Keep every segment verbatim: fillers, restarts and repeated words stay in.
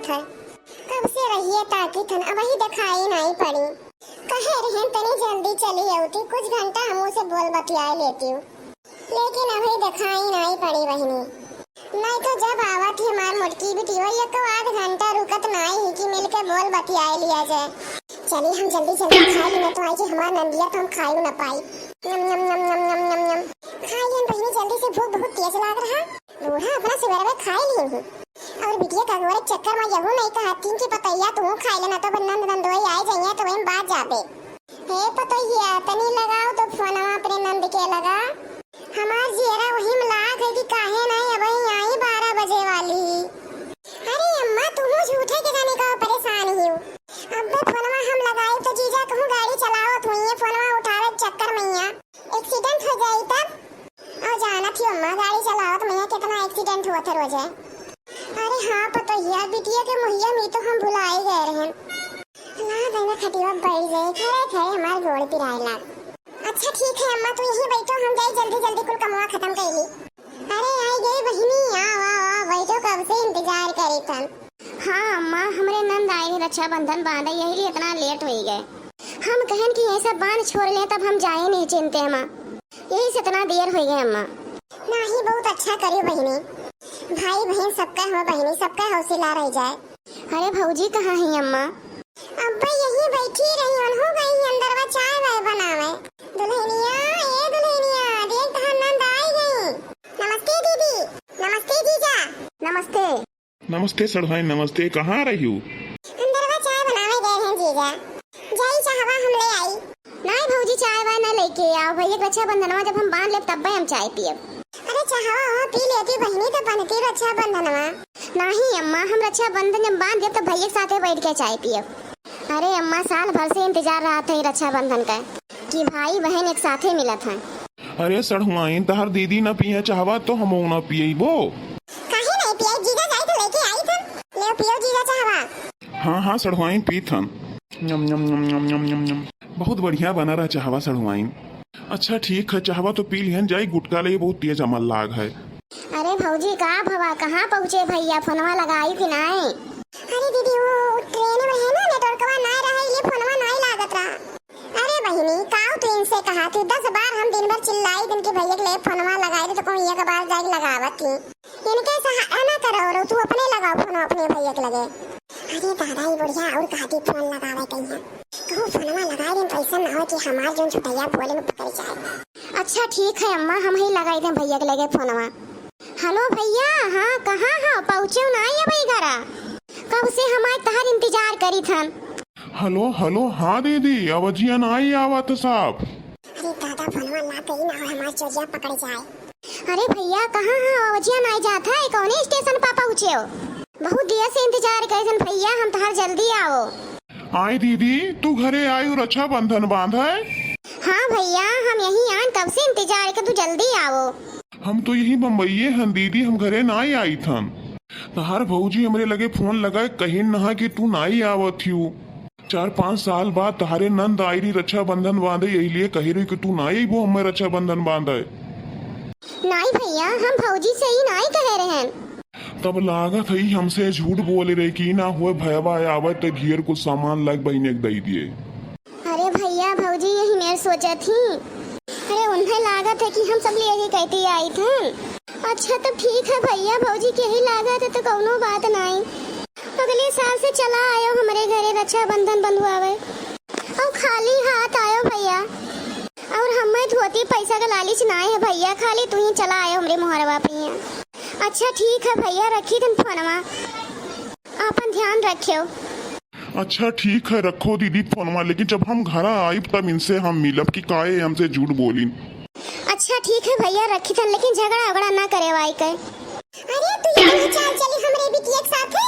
थे। कब से रहिए ताकी थन, अबही देखाई नाई पड़ी। कहे रहन तनी जल्दी चली अउती, कुछ घंटा हमू से बोल बतियाए लेती हूँ, लेकिन अबही देखाई नाई पड़ी बहिनी। नाई तो जब आवत ही हमार मोटकी बिटिया, एको आध घंटा रुकत नाई ही कि मिलके बोल बतियाए लिया जाए। चली हम जल्दी जल्दी खाई ली, ना तो आई जी हमार नंदिया तो हम खाई ना पाई। नम नम नम नम नम नम नम। खाई हम बहिनी जल्दी से, भूख बहुत तेज लाग रहा। बूढ़ा अपना सुबह में खाई ली ही। और बिटिया का गोरे चक्कर में यहू नहीं कहा तीन की पतैया तू खाई लेना तो नंद नंदोई आए जाइए तो वहीं बात जाबे। हे पतैया, तनी लगाओ तो फोनवा अपने नंद के लगा। हमार जियरा वही में लाग है कि काहे नाई अबही आई, बारह बजे वाली। अरे अम्मा, तुहू झूठे के जाने का परेशान ही हो। अब्बे फोनवा हम लगाई तो जीजा कहूँ गाड़ी चलावत हुई है, फोनवा उठावे के चक्कर में यहाँ एक्सीडेंट हो जाई तब। और जानत ही अम्मा, गाड़ी चलावत में यहाँ कितना एक्सीडेंट हुआ था रोजे। अरे हाँ पतैया, बिटिया के मुहिया में तो हम भुलाई गए रहन। ला देना खटिया बैठ गए, खड़े खड़े हमार गोड़ पिराए लाग। अच्छा ठीक है अम्मा, तू यहीं बैठो, हम जाई जल्दी जल्दी कुल कमवा खत्म कर ली। अरे आई गई बहिनी, आओ आओ आओ, बैठो, कब से इंतजार करी थन। हाँ अम्मा, हमरे नंद आए रहे रक्षाबंधन बांधे, यही लिए इतना लेट हो गए। हम कहन कि ये सब बांध छोड़ ले तब हम जाए नहीं चिंते अम्मा, यही से इतना देर हो गए अम्मा। नाही बहुत अच्छा करी बहिनी, भाई बहन सबका हो बहिनी, सबका हौसला रह जाए। अरे भौजी कहाँ है अम्मा? अब्बे यही बैठी रही, उन्हों गई अंदरवा चाय वाय बनावे। दुल्हनिया, ए दुल्हनिया, देख तहार नंद आई गई। नमस्ते दीदी। नमस्ते जीजा। नमस्ते। नमस्ते सड़ुआइन, नमस्ते। कहाँ रही हो? अंदरवा चाय बनावे गए हैं जीजा। जाई चाहवा हम ले आई। नाई भौजी, चाय वाय ना लेके आओ, भैया के रक्षाबंधनवा जब हम बांध लेब तब्बे हम चाय पियब। अरे चाहवा हो पी लेती बहिनी, तो बनती रक्षाबंधनवा। नाही अम्मा, हम रक्षाबंधन जब बांध देब तो भैया के साथे बैठ के चाय पियब। अरे अम्मा, साल भर से इंतजार रहत है रक्षाबंधन का कि भाई बहन एक साथे मिलत हैं। अरे सड़ुआइन, तहार दीदी ना पिए चाहवा तो हमहू ना पियबो। काहे नहीं पिए? जीजा जाई तो लेके आई थन। ले पियो जीजा चाहवा। हाँ हाँ सड़ुआइन पी थन। नम नम नम नम नम नम नम। बहुत बढ़िया बना रहा चाहवा सड़ुआइन। अच्छा ठीक है, चाहवा तो पी लिहन जाई, गुटका ले बहुत तेज अमल लाग है। अरे भौजी का भवा, कहाँ पहुँचे भैया, फोनवा लगाई कि नाई? अरे दीदी, वो ट्रेन में है ना, नेटवर्कवा नाई रहा, ये फोनवा नाई लागत रहा। अरे बहिनी, काऊ तू इनसे कहा थी, दस बार हम दिन भर चिल्लाई दिन के भैया के लिए फोनवा लगाई दे, तो कौन एक बार जाके लगावत थी। इनके सहारा ना करो रो, तू अपने लगाओ फोन अपने भैया के लगे। अरे दादा, ये बुढ़िया और कहा थी फोन लगावे कहीं है। कहूँ फोनवा लगाई दिन तो ऐसा ना हो कि हमार जोन छुटैया बोले में पकड़ जाए। अच्छा ठीक है अम्मा, हम ही लगाई दें भैया के लगे फोनवा। हेलो भैया, हाँ कहाँ हो? पहुँचे ना ये भाई घरा? कब से हमार तहार इंतजार करी थन। हेलो हेलो, हाँ दीदी, आवाजिया ना आई आवत साफ। अरे दादा, फोनवा ना कही ना हो, हमार चोरिया पकड़ जाए। अरे भैया, कहाँ हो? आवाजिया ना आई जात है, कौने स्टेशन पर पहुँचे हो? बहुत देर से इंतजार करे थन भैया, हम तहार जल्दी आओ। आई दीदी, तू घरे आई और रक्षाबंधन बांध है? हाँ भैया, हम यही आन कब से इंतजार के, तू जल्दी आओ। हम तो यही बम्बईये हन दीदी, हम घरे ना आई थन। तहार भौजी हमरे लगे फोन लगाए कहिन नहा कि तू नाई आवत हियो। चार पाँच साल बाद तहारे नंद आई रही रक्षाबंधन बांधे, यही लिए कही रही कि तू नाई अइबो हमें रक्षाबंधन बांधे। नाई भैया, हम भौजी से ही नाई कहे रहन। तब लागत है हमसे झूठ बोले रहे कि ना होए भयवा आवे तो ढेर कुछ सामान लाग बहिने के दई दिए। अरे भैया, भौजी यही मेर सोचत ही। अरे उन्हें लागत है कि हम सब ले यही कहती आई थन। अच्छा तब ठीक है भैया, भौजी के ही लागत है तो कौनो बात नाई। अगले साल से चला आयो हमरे घरे रक्षाबंधन बंधवावे। और खाली हाथ आयो भैया। और हमें धोती पैसा का लालच नाई है भैया, खाली तू ही चला आयो हमरे मोहरवा पे ही। अच्छा ठीक है भैया, रखी थन फोनवा, आपन ध्यान रखियो। अच्छा ठीक है, रखो दीदी फोनवा, लेकिन जब हम घरा आइब तब इनसे हम मिलब कि काहे हमसे झूठ बोलिन। अच्छा ठीक है भैया, रखी थन, लेकिन झगड़ा उगड़ा ना करे वाई के। अरे तू ये चाल चली हमरे बिटिया के साथे?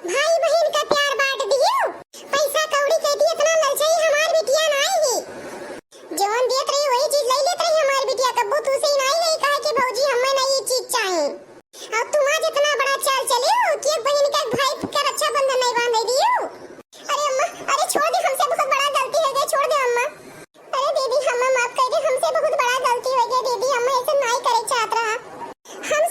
भाई बहन का प्यार बांट दियो, पैसा कौड़ी के दी इतना ललचाई हमार बिटिया नाई ही। जवन देत रही वही चीज ले लेत रही हमार बिटिया, कब्बो तू से ही नाई रही कहे कि भौजी हमें ना ये चीज चाही। और तुम आज इतना बड़ा चाल चली हो कि एक बहन का एक भाई का रक्षाबंधन नहीं बांधे दियो। अरे अम्मा, अरे छोड़ दे, हमसे बहुत बड़ा गलती हो गई, छोड़ दे अम्मा। अरे दीदी, हमें माफ कर दे, हमसे बहुत बड़ा गलती हो गई दीदी, हम ऐसे नाई करे चाहत रहा। हम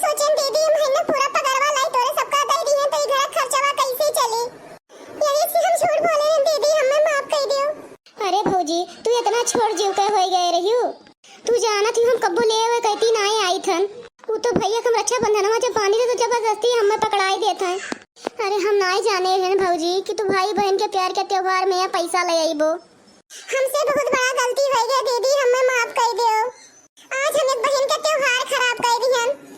और जीव के होई गए रहियो। तू जानत ही हम कब्बो ले आवे कहती नाई आई थन। उ तो भैया के हम रक्षाबंधनवा जब बांधी थे तो जबरदस्ती हमें पकड़ाई देत हैं। अरे हम नाई जाने रहन भौजी कि तू भाई बहन के प्यार के त्योहार में यहाँ पैसा ले आईबो। हमसे बहुत बड़ा गलती हो गया दीदी, हमें माफ कर दो। आज हम एक बहन के त्योहार खराब कर दिहन।